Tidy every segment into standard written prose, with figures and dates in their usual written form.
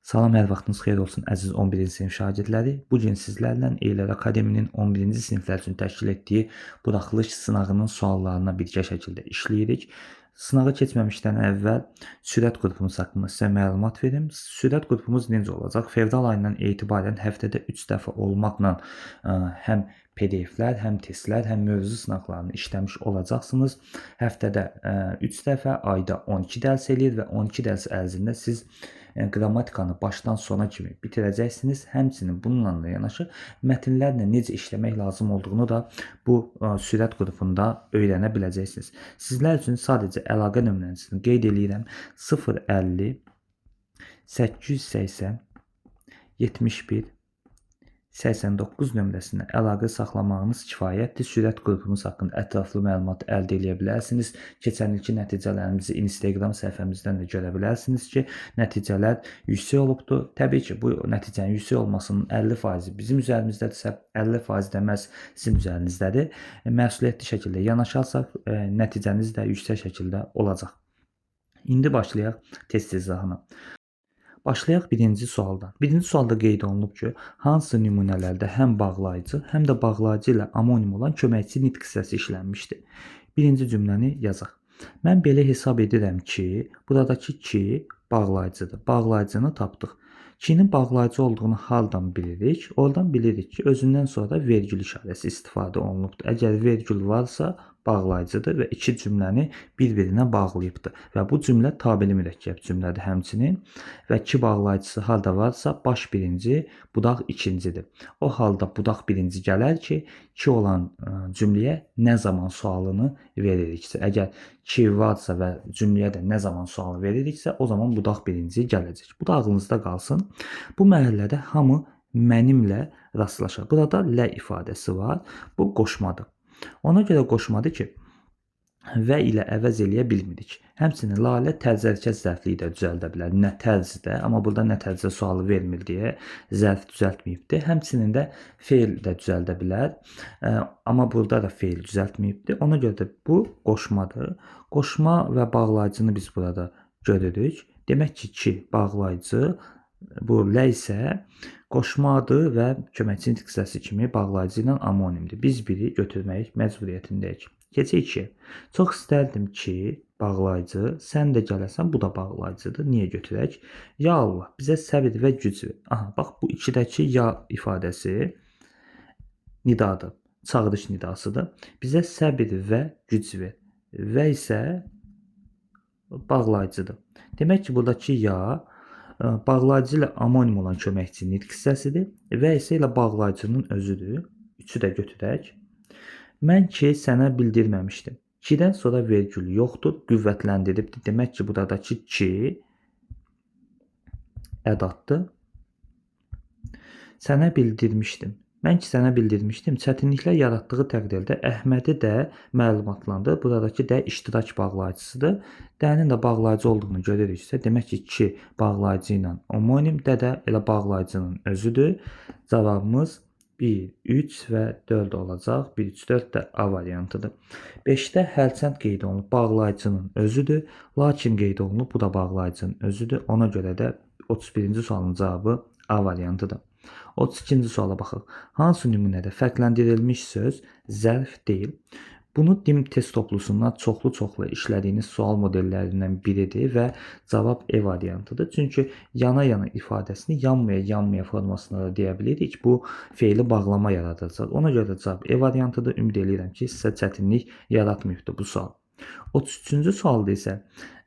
Salam, hər vaxtınız xeyir olsun əziz 11-ci sinif şagirdləri. Bu gün sizlərlə Eylər Akademinin 11-ci siniflər üçün təşkil etdiyi buraxılış sınağının suallarına birgə şəkildə işləyirik. Sınağı keçməmişdən əvvəl sürət qrupumuz haqqında sizə məlumat verim. Sürət qrupumuz necə olacaq? Fevral ayından etibarən həftədə 3 dəfə olmaqla həm PDF-lər, həm testlər, həm mövzu sınaqlarını işləmiş olacaqsınız. Həftədə 3 dəfə, ayda 12 dərs eləyir və 12 dərs ərzində siz qrammatikanı başdan sona kimi bitirəcəksiniz. Həmçinin bununla da yanaşı mətnlərlə necə işləmək lazım olduğunu da bu sürət qrupunda öyrənə biləcəksiniz. Sizlər üçün sadəcə əlaqə nömrəsini qeyd eləyirəm. 050 880 71 89 nömrəsinə əlaqə saxlamağınız kifayətdir. Sürət qrupumuz haqqında ətraflı məlumat əldə eləyə bilərsiniz. Keçən ilki nəticələrimizi Instagram səhifəmizdən də görə bilərsiniz ki, nəticələr yüksək olubdur. Təbii ki, bu nəticənin yüksək olmasının 50% bizim üzərimizdədirsə, 50% də məhz sizin üzərinizdədir. Məsuliyyətli şəkildə yanaşarsaq, nəticəniz də yüksək şəkildə olacaq. İndi başlayaq test izahına. Başlayaq birinci sualdan. Birinci sualda qeyd olunub ki, hansı nümunələrdə həm bağlayıcı, həm də bağlayıcı ilə amonim olan köməkçi nitq hissəsi işlənmişdir. Birinci cümləni yazaq. Mən belə hesab edirəm ki, buradakı ki bağlayıcıdır. Bağlayıcını tapdıq. Kinin bağlayıcı olduğunu hardan bilirik? Oradan bilirik ki, özündən sonra vergül işarəsi istifadə olunubdur. Əgər vergül varsa, bağlayıcıdır və iki cümləni bir-birinə bağlayıbdır. Və bu cümlə tabeli mürəkkəb cümlədir həmçinin. Və ki bağlayıcısı harda varsa, baş birinci, budaq ikincidir. O halda budaq birinci gələr ki, ki olan cümləyə nə zaman sualını veririksə. Əgər ki varsa və cümləyə də nə zaman sualı veririksə, o zaman budaq birinci gələcək. Bu da ağlınızda qalsın. Bu məhəllədə hamı mənimlə rastlaşar. Burada lə ifadəsi var. Bu qoşmadır. Ona görə qoşmadır ki, və ilə əvəz eləyə bilmirik. Həmçinin lalə tərz hərəkət zərfliyi də düzəldə bilər. Nə tərzdə, amma burada nə tərzdə sualı vermir deyə zərf düzəltməyibdir. Həmçinin də feil də düzəldə bilər. Amma burada da feil düzəltməyibdir. Ona görə də bu qoşmadır. Qoşma və bağlayıcını biz burada görürük. Demək ki, ki bağlayıcı, bu lə isə qoşmadır və köməkçi nitq hissəsi kimi bağlayıcı ilə amonimdir. Biz biri götürmək məcburiyyətindəyik. Keçək 2. Çox istərdim ki, bağlayıcı, sən də gələsən, bu da bağlayıcıdır. Niyə götürək? Ya Allah, bizə səbir və güc ver. Aha, bax, bu 2-dəki ya ifadəsi nidadır, çağırış nidasıdır. Bizə səbir və güc ver. Və isə bağlayıcıdır. Demək ki, buradakı ya bağlayıcı ilə amonim olan köməkçi nitq hissəsidir və isə ilə bağlayıcının özüdür. Üçü də götürək. Mən ki, sənə bildirməmişdim. Kidən sonra vergül yoxdur, qüvvətləndiribdir. Demək ki, buradakı ki ədatdır. Sənə bildirmişdim. Mən ki, sənə bildirmişdim, çətinliklər yaratdığı təqdirdə Əhmədi də məlumatlandır. Buradakı də iştirak bağlayıcısıdır. Dənin də bağlayıcı olduğunu görürüksə, demək ki, ki bağlayıcı ilə homonim, də də elə bağlayıcının özüdür. Cavabımız 1, 3 və 4 olacaq. 1, 3, 4 də A variantıdır. 5-də hərçənd qeyd olunub, bağlayıcının özüdür. Lakin qeyd olunub, bu da bağlayıcının özüdür. Ona görə də 31-ci sualın cavabı A variantıdır. 32-ci suala baxaq. Hansı nümunədə fərqləndirilmiş söz zərf deyil? Bunu DİM test toplusundan çoxlu-çoxlu işlədiyiniz sual modellərindən biridir və cavab E variantıdır. Çünki yana-yana ifadəsini yanmaya-yanmaya formasında da deyə bilirik. Bu feili bağlama yaradacaq. Ona görə də cavab E variantıdır. Ümid eləyirəm ki, sizə çətinlik yaratmayıbdır bu sual. 33-cü sualda isə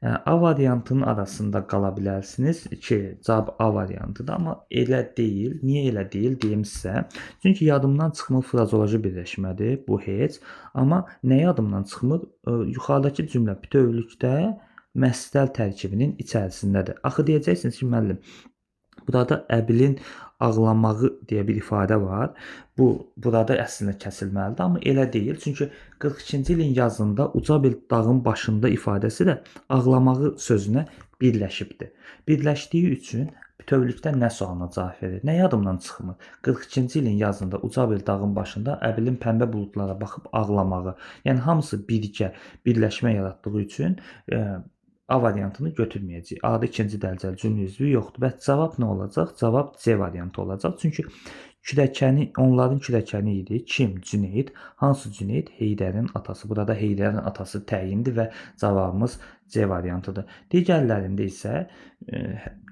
A variantının arasında qala bilərsiniz ki, cavab A variantıdır, amma elə deyil. Niyə elə deyil deyim sizə? Çünki yadımdan çıxmır frazoloji birləşmədir, bu heç. Amma nə yadımdan çıxmır? Yuxarıdakı cümlə bütövlükdə məstəl tərkibinin içərisindədir. Axı deyəcəksiniz ki, müəllim, burada əbilin ağlamağı deyə bir ifadə var. Bu, burada əslində kəsilməlidir, amma elə deyil. Çünki 42-ci ilin yazında uca bir dağın başında ifadəsi də ağlamağı sözünə birləşibdir. Birləşdiyi üçün bütövlükdə nə sualına cavab verir? Nə yadımdan çıxmır? 42-ci ilin yazında uca bir dağın başında əbilin pəmbə buludlara baxıb ağlamağı. Yəni hamısı birgə, birləşmə yaratdığı üçün A variantını götürməyəcəyik. A-da ikinci dərəcəli cümlə üzvü yoxdur. Və cavab nə olacaq? Cavab C variantı olacaq. Çünki kürəkəni, onların kürəkəni idi. Kim? Cüneyd. Hansı Cüneyd? Heydərin atası. Burada Heydərin atası təyindir və cavabımız C variantıdır. Digərlərində isə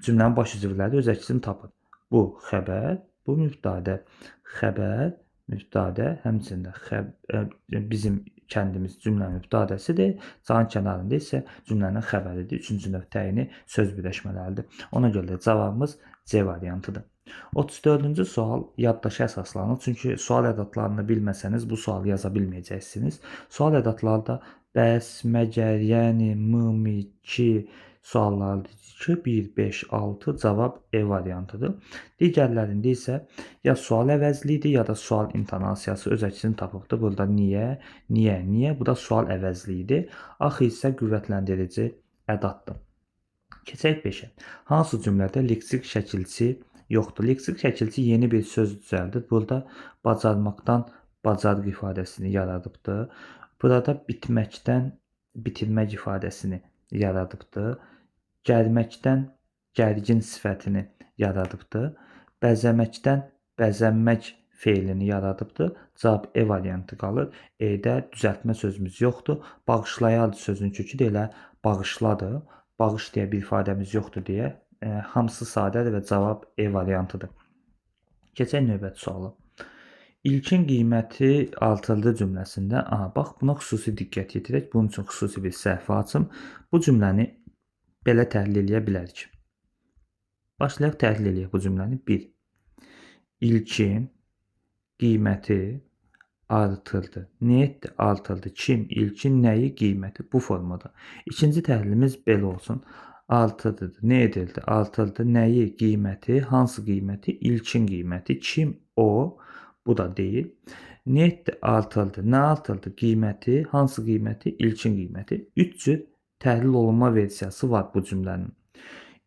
cümlənin baş üzvləri öz əksini tapır. Bu xəbər, bu mübtədə. Xəbər, mübtədə, həmçinin də bizim kəndimiz cümlənin mübtədəsidir. Çayın kənarında isə cümlənin xəbəridir. Üçüncü növ təyini söz birləşmələridir. Ona görə də cavabımız C variantıdır. 34-cü sual yaddaşa əsaslanır. Çünki sual ədadlarını bilməsəniz bu sualı yaza bilməyəcəksiniz. Sual ədadları da bəs, məgər, yəni, m, mi, ki suallardır ki, 1, 5, 6 cavab E variantıdır. Digərlərində isə ya sual əvəzliyidir, ya da sual intonasiyası öz əksini tapıbdır. Burada niyə, niyə, niyə? Bu da sual əvəzliyidir. Axı isə qüvvətləndirici ədaddır. Keçək 5-ə. Hansı cümlədə leksik şəkilçi yoxdur? Leksik şəkilçi yeni bir söz düzəldir. Burada bacarmaqdan bacarıq ifadəsini yaradıbdır. Burada bitməkdən bitirmək ifadəsini yaradıbdır. Gərməkdən gərgin sifətini yaradıbdır. Bəzəməkdən bəzənmək feilini yaradıbdır. Cavab E variantı qalır. E-də düzəltmə sözümüz yoxdur. Bağışlayardı sözünün kökü də elə bağışladır. Bağış deyə bir ifadəmiz yoxdur deyə hamısı sadədir və cavab E variantıdır. Keçək növbəti suala. İlkin qiyməti artırıldı cümləsində, aha, bax buna xüsusi diqqət yetirək. Bunun üçün xüsusi bir səhifə açım. Bu cümləni belə təhlil eləyə bilərik. Başlayaq təhlil eləyək bu cümləni. 1. İlkin qiyməti artırdı. Nə etdi? Artırdı. Kim? İlkin nəyi? Qiyməti. Bu formada. İkinci təhlilimiz belə olsun. Artırdı. Nə edildi? Artırdı. Nəyi? Qiyməti. Hansı qiyməti? İlkin qiyməti. Kim? O. Bu da deyil. Nə etdi? Artırdı. Nə artırdı? Qiyməti. Hansı qiyməti? İlkin qiyməti. 3 cür təhlil olunma versiyası var bu cümlənin.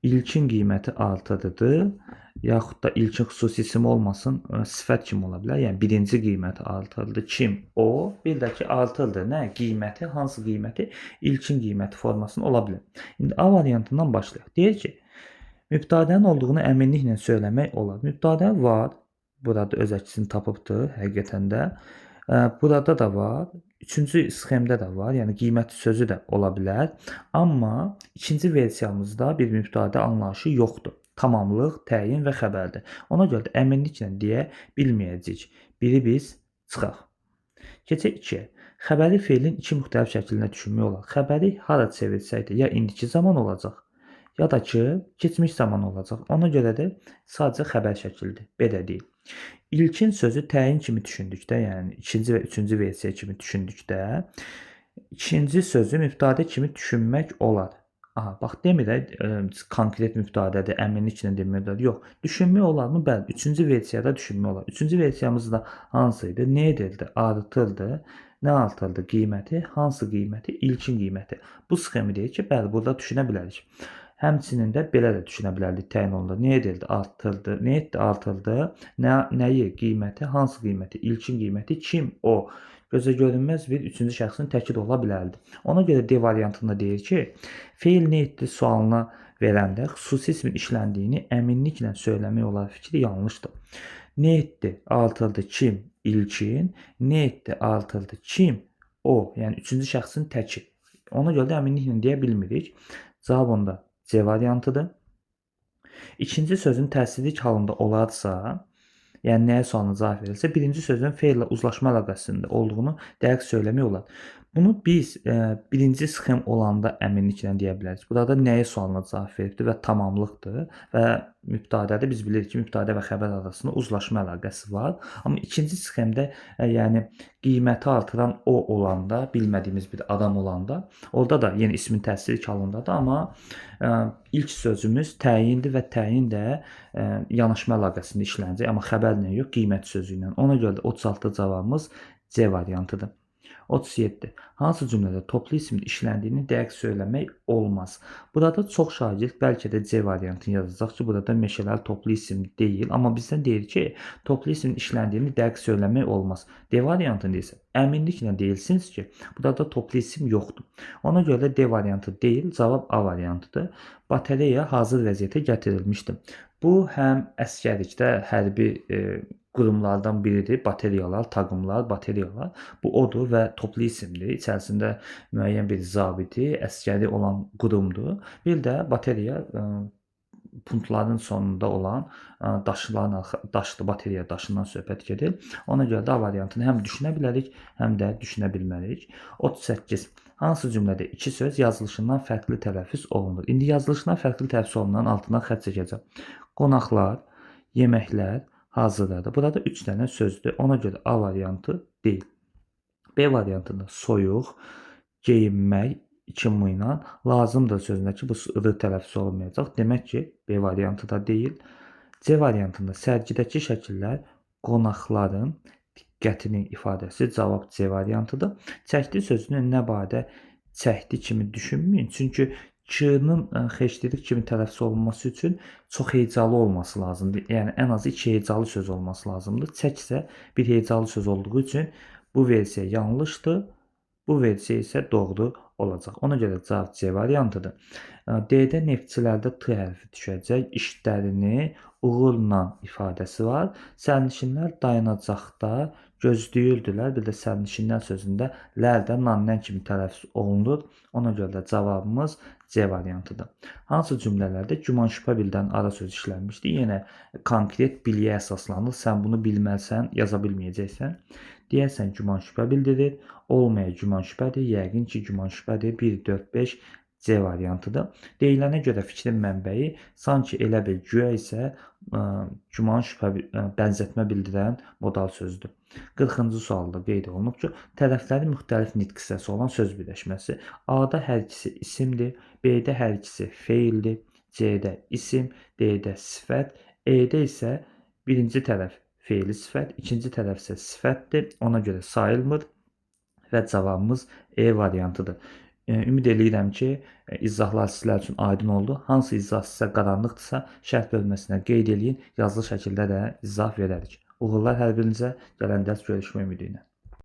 İlkin qiyməti artırdı, yaxud da ilkin xüsusi isim olmasın, sifət kimi ola bilər. Yəni birinci qiyməti artırdı. Kim? O. Bir də ki artırdı. Nə? Qiyməti. Hansı qiyməti? İlkin qiyməti formasında ola bilər. İndi A variantından başlayaq. Deyir ki, mübtədənin olduğunu əminliklə söyləmək olar. Mübtədə var. Burada öz əksini tapıbdır həqiqətən də. Burada da var. Üçüncü sxemdə də var. Yəni qiyməti sözü də ola bilər. Amma ikinci versiyamızda bir mübtədə anlayışı yoxdur. Tamamlıq, təyin və xəbərdir. Ona görə də əminliklə deyə bilməyəcəyik. Biri biz çıxaq. Keçək 2-yə. Xəbəri feilin iki müxtəlif şəklində düşünmək olar. Xəbəri hara çevirsək də ya indiki zaman olacaq, ya da ki keçmiş zaman olacaq. Ona görə də sadəcə xəbər şəklidir. Belə deyil. İlkin sözü təyin kimi düşündükdə, yəni ikinci və üçüncü versiya kimi düşündükdə, ikinci sözü mübtədə kimi düşünmək olar. Aha, bax demir də konkret mübtədədir, əminliklə demək olar. Yox, düşünmək olarmı? Bəli, üçüncü versiyada düşünmək olar. Üçüncü versiyamız da hansı idi? Nə edildi? Artırdı. Nə artırdı? Qiyməti. Hansı qiyməti? İlkin qiyməti. Bu sxemi deyir ki, bəli, burada düşünə bilərik. Həmçinin də belə də düşünə bilərdik təyin olundu. Nə edildi? Artırdı. Nə etdi? Artırdı. Nəyi? Qiyməti. Hansı qiyməti? İlkin qiyməti. Kim? O. Gözə görünməz bir üçüncü şəxsin təki də ola bilərdi. Ona görə D variantında deyir ki, feil nə etdi sualına verəndə xüsusi ismin işləndiyini əminliklə söyləmək olar fikri yanlışdır. Nə etdi? Artırdı. Kim? İlkin. Nə etdi? Artırdı. Kim? O. Yəni üçüncü şəxsin təki. Ona görə də əminliklə deyə bilmirik. Cavab onda C variantıdır. İkinci sözün təsirlik halında olarsa, yəni nəyə sualına cavab verilsə, birinci sözün feillə uzlaşma əlaqəsində olduğunu dəqiq söyləmək olar. Bunu biz birinci sxem olanda əminliklə deyə bilərik. Burada nəyə sualına cavab veribdir və tamamlıqdır və mübtədədə biz bilirik ki, mübtədə və xəbər arasında uzlaşma əlaqəsi var. Amma ikinci sxemdə yəni qiyməti artıran o olanda, bilmədiyimiz bir adam olanda, orada da yenə ismin təsirlik halındadır, amma ilk sözümüz təyindir və təyin də yanaşma əlaqəsində işlənəcək, amma xəbərlə yox, qiymət sözü ilə. Ona görə də 36 cavabımız C variantıdır. 37. Hansı cümlədə toplu ismin işləndiyini dəqiq söyləmək olmaz? Burada çox şagird bəlkə də C variantını yazacaq ki, burada meşələr toplu isim deyil, amma bizdən deyir ki, toplu ismin işləndiyini dəqiq söyləmək olmaz. D variantında isə əminliklə deyilsiniz ki, burada toplu isim yoxdur. Ona görə də D variantı deyil, cavab A variantıdır. Batareya hazır vəziyyətə gətirilmişdir. Bu həm əsgərlikdə hərbi qurumlardan biridir. Bateriyalar, taqımlar, bateriyalar. Bu odur və toplu isimdir. İçərisində müəyyən bir zabiti, əsgəri olan qurumdur. Bir də bateriya punktların sonunda olan daşların daşlı bateriya daşından söhbət gedir. Ona görə də A variantını həm düşünə bilərik, həm də düşünə bilmərik. 38. Hansı cümlədə iki söz yazılışından fərqli tələffüz olunur? İndi yazılışından fərqli tələffüz olunan altından xətt çəkəcəm. Qonaqlar, yeməklər hazırladı. Burada 3 dənə sözdür. Ona görə A variantı deyil. B variantında soyuq, geyinmək, 2 m ilə lazımdır sözündəki bu r tələffüz olunmayacaq. Demək ki, B variantı da deyil. C variantında sərgidəki şəkillər qonaqların diqqətinin ifadəsi cavab C variantıdır. Çəkdi sözünü nə badə çəkdi kimi düşünməyin. Çünki K-nın xeşdilik kimi tələffüz olunması üçün çox hecalı olması lazımdır. Yəni ən azı 2 hecalı söz olması lazımdır. Çək isə bir hecalı söz olduğu üçün bu versiya yanlışdır. Bu versiya isə doğru olacaq. Ona görə cavab C variantıdır. D-də neftçilərdə T hərfi düşəcək. İşlərini uğurla ifadəsi var. Sərnişinlər dayanacaqda gözləyirdilər. Bir də sərnişinlər sözündə lər də nan-nən kimi tələffüz olunur. Ona görə də cavabımız C variantıdır. Hansı cümlələrdə güman şübhə bildirən ara söz işlənmişdir? Yenə konkret biliyə əsaslanır. Sən bunu bilməlisən, yaza bilməyəcəksən. Deyərsən güman şübhə bildirir. Olmaya güman şübhədir. Yəqin ki, güman şübhədir. 1, 4, 5 C variantıdır. Deyilənə görə fikrin mənbəyi sanki elə bir güya isə güman şübhə bənzətmə bildirən modal sözdür. 40-cı sualda qeyd olunub ki, tərəfləri müxtəlif nitq hissəsi olan söz birləşməsi. A-da hər ikisi isimdir, B-də hər ikisi feildir, C-də isim, D-də sifət, E-də isə birinci tərəf feili sifət, ikinci tərəf isə sifətdir. Ona görə sayılmır və cavabımız E variantıdır. Ümid eləyirəm ki, izahlar sizlər üçün aydın oldu. Hansı izah sizə qaranlıqdırsa, şərh bölməsinə qeyd eləyin. Yazılı şəkildə də izah verərik. Uğurlar hər birinizə. Gələn dərs görüşmək ümidi ilə.